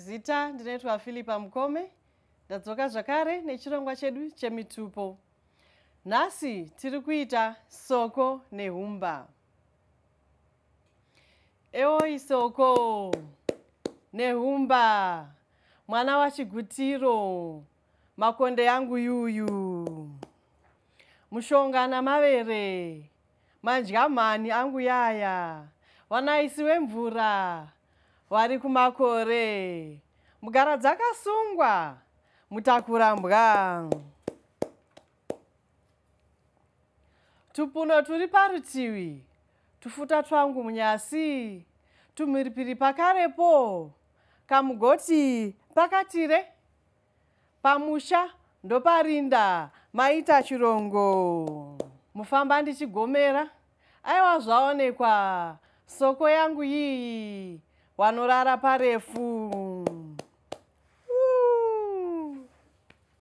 Zita ndinoitwa Philipa Mukome. Ndadzoka zvakare nechirongwa chedu chemitupo. Nhasi tiri kuita soko nehumba. Eoi soko nehumba, mwana waChigutiro, makonde yangu yuyu. Mushonga namavere, mandyamhani angu yaya, vanaisi wemvura vari kumakore, mugara dzakasungwa, mutakurambwa. Tupuno turi parutivi, tufuta twangu munyasi, tumhiripiri pakarepo, kamugoti pakatire, pamusha ndoparinda maita chirongo. Mufamba ndichigomera, aiwa zvaonekwa, soko yangu iyi, wanorara parefu.